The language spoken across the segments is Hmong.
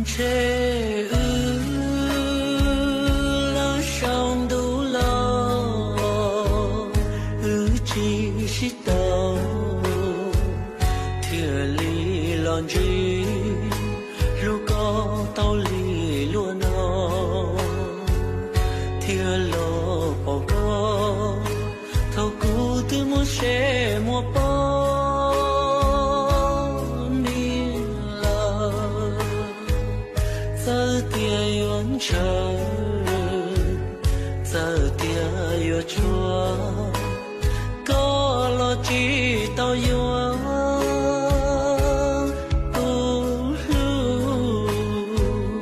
Ntshe wb lawv sau ntuj los, wb tsis sib tau, thiaj li los ntsib, hlub koj tau li luag no, thiaj los pom koj thaum kuv twb muaj seb muaj poj niam lawm. Txawm tias yuav ntshaw, txawm tias yuav tshuav, koj los tsis tau yuav tus hlub.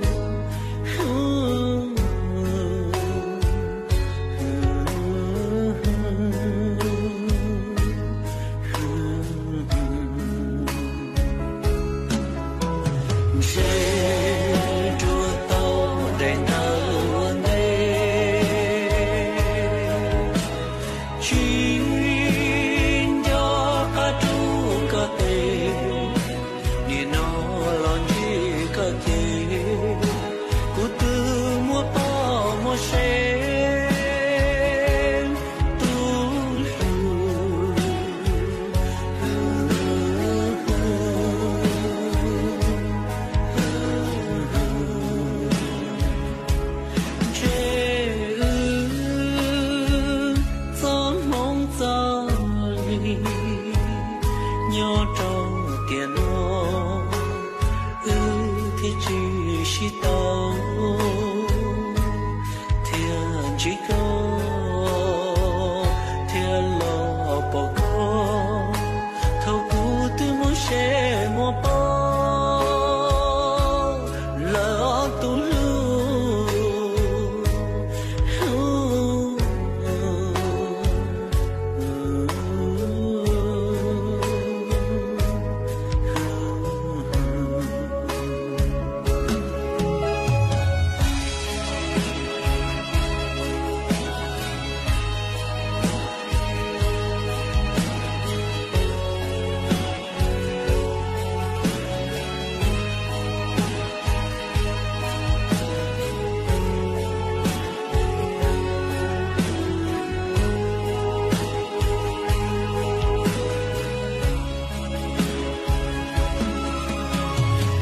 Ntshe nruab tau daim ntawv ua ntej, tsis nco qab rub koj tes, nim no los ntsib koj ces kuv twb muaj poj muaj sev tus hlub. Ntshe wb txoj hmoov txoj li nyob rau tiam no, wb thiaj tsis sib tau, thiaj ntsib koj, thiaj los pom koj thaum kuv twb muaj seb muaj poj lawm tus hlub.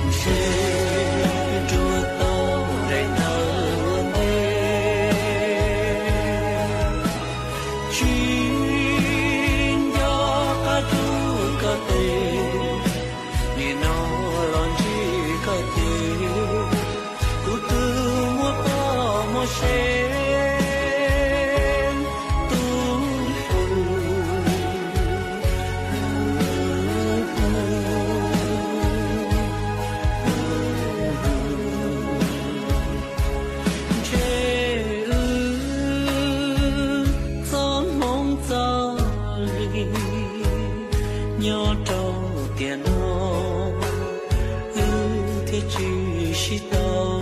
Ntshe nruab tau daim ntawv ua ntej, tsis nco qab rub koj tes, nim no los ntsib koj ces kuv twb muaj poj muaj sev tus hlub. Ntshe wb txoj hmoov txoj li nyob rau tiam no, wb thiaj tsis sib tau,